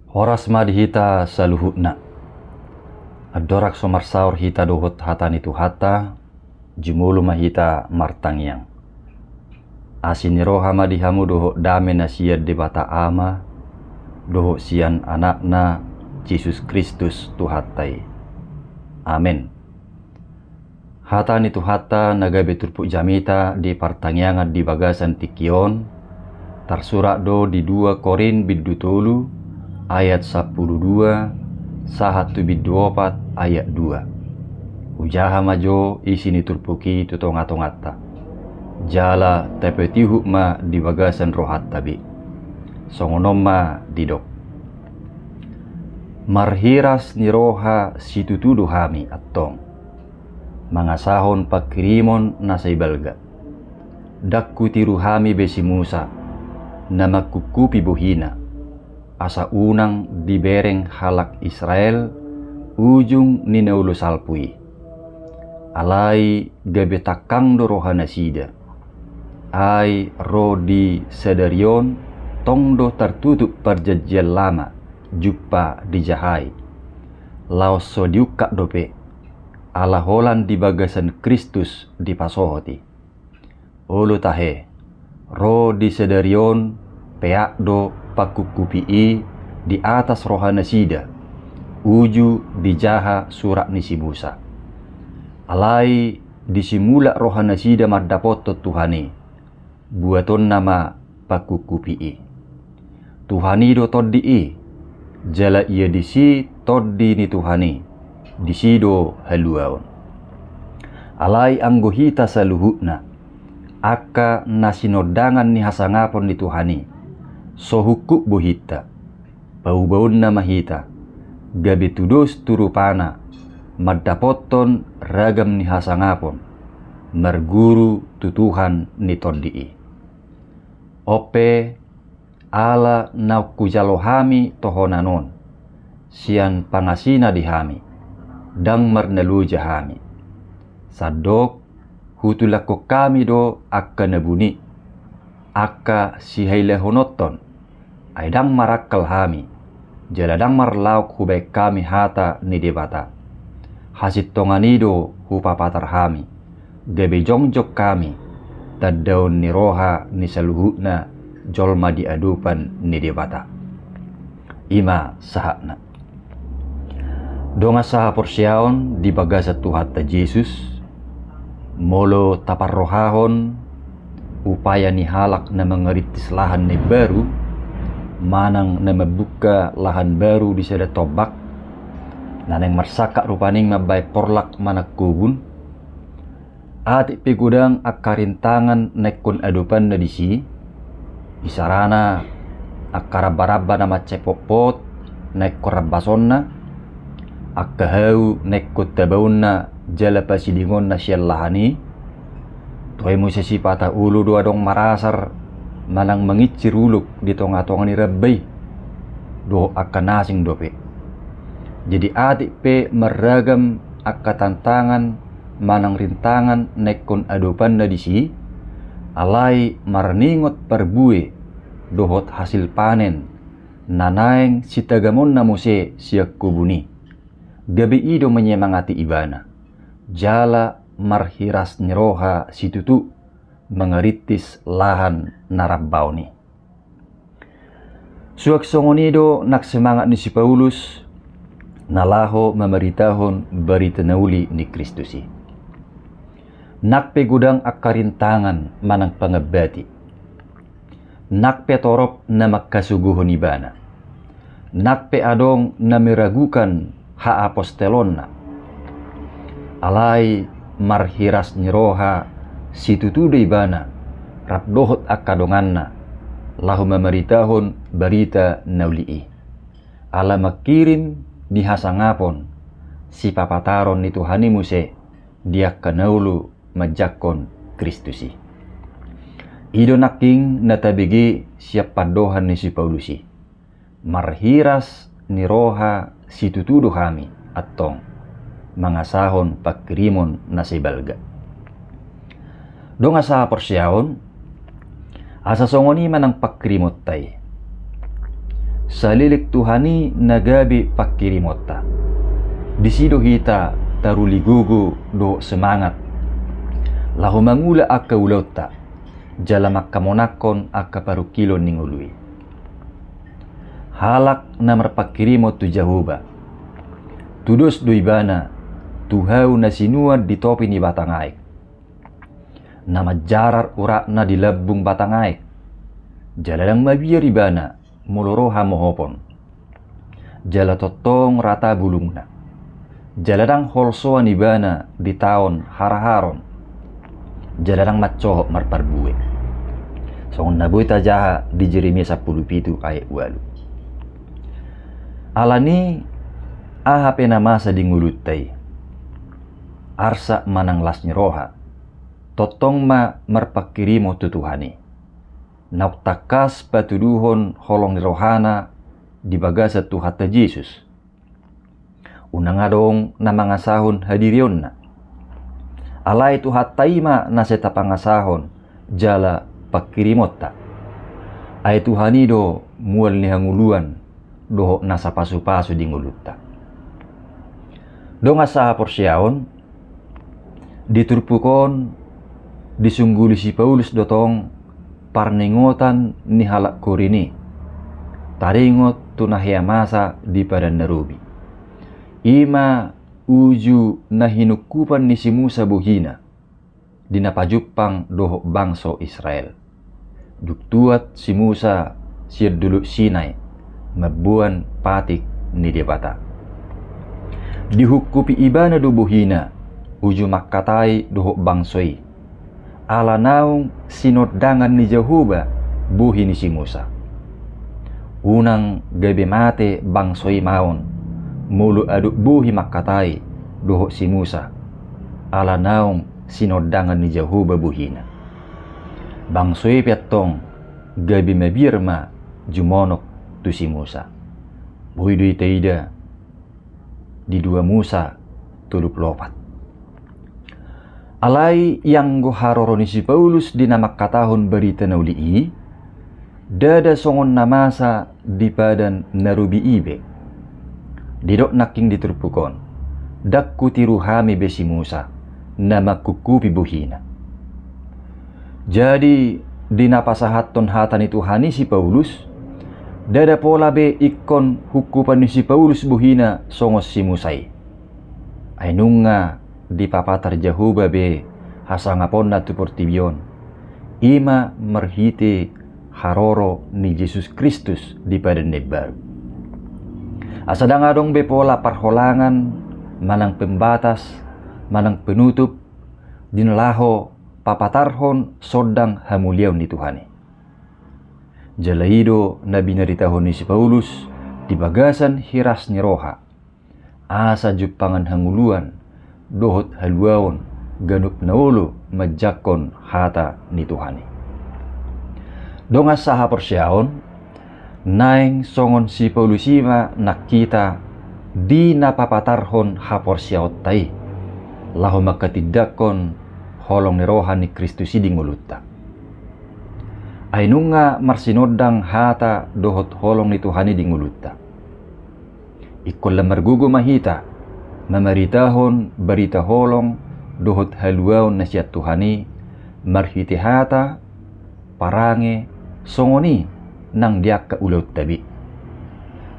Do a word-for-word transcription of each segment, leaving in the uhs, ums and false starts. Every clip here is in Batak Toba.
Horas ma di hita saluhutna. Andorang so marsaor hita dohot hata ni Tuhanta, jumolo ma hita martangiang. Asi ni roha ma di hamu dohot dame na sian Debata Ama, dohot sian Anakna Jesus Kristus Tuhanta i. Amen. Hata ni Tuhanta na gabe turpuk jamita di partangiangan di bagasan tingki on, tarsurat do di dua Korint bindu tolu ayat sampulu dua sahat tu bindu opat ayat dua. Hujaha ma jo isi ni turpuk i tu tonga-tonganta. Jala tapatihut ma di bagasan rohanta be. Songon on ma didok. Marhiras ni roha situtu do hami antong, mangasahon pangkirimon na sai balga. Ndang hutiru hami be si Musa, na mangkupkupi bohina, asa unang dibereng halak Israel ujung ni na olo salpu i. Alai gabe tangkang do rohanasida. Ai ro di sadari on tong do tartutup parjanjian lama jumpa dijahai. Laos so diungkap dope, ala holan di bagasan Kristus dipasohot i. Olo tahe, ro di sadari on peak do pangkupkupi i di atas rohanasida, uju dijaha surat ni si Musa. Alai disimulak rohanasida mandapothon Tuhan i, buatonna ma pangkupkupi i. Tuhan i do Tondi i, jala ia disi Tondi ni Tuhan i, disi do haluaon. Alai anggo hita saluhutna, angka na sinondangan ni hasangapon ni Tuhan i, so hungkup bohinta. Paubaonna ma hita, gabe tudos tu rupana, mandapothon ragam ni hasangapon, marguru tu Tuhan ni Tondi i. On pe, ala naung hujalo hami tohonan on, sian pangasina di hami, ndang marnaloja hami. Sandok, hutulakhon hami do angka na buni, angka sihailahononhon, ai ndang marangkal hami, jala ndang marlaok hubaen hami hata ni Debata. Hasintongan i do hupapatar hami, gabe jongjong hami, tandaon ni roha ni saluhutna jolma di adopan ni Debata. I ma sahatna. Dongan sahaporseaon di bagasan Tuhanta Jesus, molo taparrohahon upaya ni halak na mangarintis lahan na imbaru, manang na mambuka lahan baru di sada tombak, na naeng marsangkap rupani mambaen porlak manang kobun, atik pe godang angka rintangan na ingkon adopanna disi, isarana angka rambaramba na mansai potpot na ingkon rambasonna, angka hau na ingkon tabaonna jala pasidingonna sian lahan i. Toe muse sipata olo do adong marasar manang mangincir ulok di tonga-tonga ni ramba i dohot angka na asing dope. Jadi atik pe marragam angka tantangan manang rintangan na ingkon adopanna disi, alai marningot parbue dohot hasil panen na naeng sitagamonna muse sian kobun i. Gabe i do manyemangati ibana, jala marhiras ni roha situtu mangarintis lahan na rambaon i. Suang songon i do nang semangat ni si Paulus na laho mamaritahon barita na uli ni Kristus i. Nang pe godang angka rintangan manang pangambati, nang pe torop na mangkasogohon ibana, nang pe adong na meragukan haapostelonna, alai marhiras ni roha situtu do ibana rap dohot angka donganna laho mamaritahon barita na uli i, ala mangkirim di hasangapon sipapataron ni Tuhan i muse di angka na olo manjangkon Kristus i. I do nangkin na tabege sian pandohan ni si Paulus i. Marhiras ni roha situtu do hami antong mangasahon pangkirimon na sai balga. Dongan sahaporseaon, asa songon i ma nang pangkirimonta i. Saleleng Tuhan i na gabe pangkirimonta. Disi do hita taruli gogo dohot semangat laho mangula angka ulaonta, jala mangkamonangkon angka parungkilon ni ngolu i. Halak na marpangkirimon tu Jahowa, tudos do ibana tu hau na sinuan di topi ni batang aek, na manjarar uratna di lambung batang aek. Jala ndang mabiar ibana molo ro hamohopon. Jala tongtong rata bulungna. Jala ndang holsoan ibana di taon haraharon. Jala ndang mansohot marparbue. Songon na boi tajaha di Jeremia sampulu pitu ayat ualu. Alani aha pe na masa di ngolunta i, arsak manang las ni roha, tongtong ma marpangkirimon tu Tuhan i. Naung tangkas patuduhon holong ni rohana di bagasan Tuhanta Jesus. Unang adong na mangasahon hadirionna. Alai Tuhanta i ma na sai tapangasahon jala pangkirimonta. Ai Tuhan i do mual ni hangoluan dohot nasa pasupasu di ngolunta. Dongan sahaporseaon, di turpuk on disungguli si Paulus do tong parningotan ni halak Korint i, taringot tu na hea masa di Padan na Robi. I ma uju na hinungkupan ni si Musa bohina di na pajumpang dohot bangso Israel. Dung tuat si Musa sian Dolok Sinai mamboan patik ni Debata, dihungkupi ibana do bohina uju mangkatai dohot bangso i, ala naung sinondangan ni Jahowa bohi ni si Musa. Unang gabe mate bangso i maon molo adong bohi mangkatai dohot si Musa, ala naung sinondangan ni Jahowa bohina. Bangso i pe antong gabe mabiar ma jumonok tu si Musa. Boi do i taida di dua Musa tolu pulu opat. Alai ianggo haroro ni si Paulus di na mangkatahon barita na uli i, ndada songon na masa di Padan na Robi i be. Didok nangkin di turpuk on, ndang hutiru hami be si Musa na manghungkupi bohina. Jadi di na pasahathon hata ni Tuhan i si Paulus, ndada pola be ingkon hungkupan ni si Paulus bohina songon si Musa i. Ai nunga dipapatar Jahowa be hasangaponna tu portibi on, i ma marhite haroro ni Jesus Kristus di Padan na Imbaru. Asa ndang adong be pola parholangan manang pembatas manang penutup di na laho papatarhon sondang hamuliaon ni Tuhan i. Jala i do na binaritahon ni si Paulus di bagasan hiras ni roha, asa jumpangan hangoluan dohot haluaon ganup na olo manjangkon hata ni Tuhan i. Dongan sahaporseaon, naeng songon si Paulus i ma nang hita di na papatarhon haporseaonta i, laho mangkatindangkon holong ni roha ni Kristus i di ngolunta. Ai nunga marsinondang hata dohot holong ni Tuhan i di ngolunta, ingkon lam margogo ma hita mamaritahon barita holong dohot haluaon na sian Tuhan i marhite hata, parange, songon i nang di angka ulaonta be.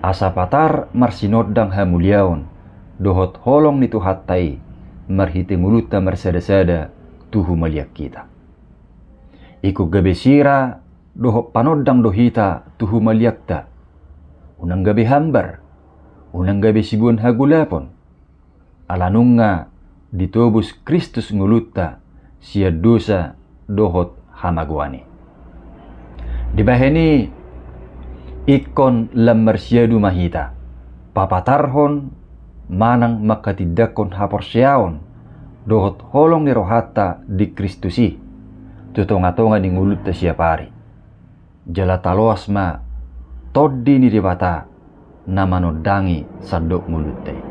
Asa patar marsinondang hamuliaon dohot holong ni Tuhanta i marhite ngolunta marsadasada tu humaliang hita. Ingkon gabe sira dohot panondang do hita tu humaliangta. Unang gabe hambar, unang gabe siboan hagolapon. Ala nunga ditobus Kristus ngolunta sian dosa dohot hamagoan i. Dibahen i, ingkon lam marsiadu ma hita papatarhon manang mangkatindangkon haporseaon dohot holong ni rohanta di Kristus i tu tongatonga ni ngolunta siapari. Jala taloas ma Tondi ni Debata na manondangi sandok ngolunta i.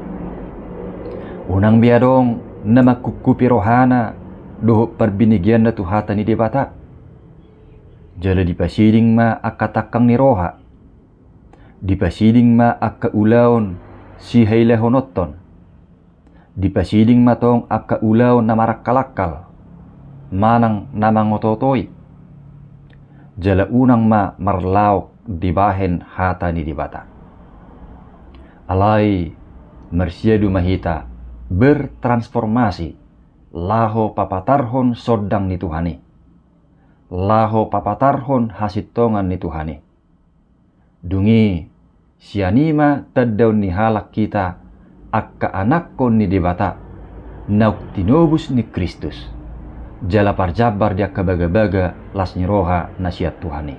Unang be adong na manghungkupi rohana dohot parbinegeianna tu hata ni Debata. Jala dipasiding ma angka tangkang ni roha. Dipasiding ma angka ulaon sihailahononton. Dipasiding ma tong angka ulaon na marangkalakkal manang na mangotootoi. Jala unang ma marlaok dibahen hata ni Debata. Alai marsiadu ma hita bertransformasi laho papatarhon sondang ni Tuhan i, laho papatarhon hasintongan ni Tuhan i. Dung i sian i ma tandaon ni halak hita angka anakkon ni Debata naung tinobus ni Kristus, jala parjambar di angka bagabaga las ni roha na sian Tuhan i.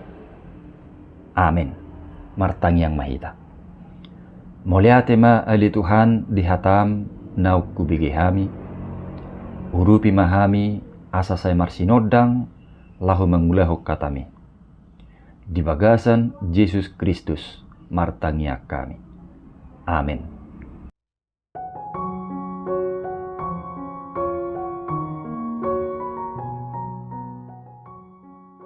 Amen. Martangiang ma hita. Mauliate ma ale Tuhan di hatam naung hubege hami. Urupi ma hami asa sai marsinondang laho mangulahon hatam i. Di bagasan Jesus Kristus martangiang hami. Amen.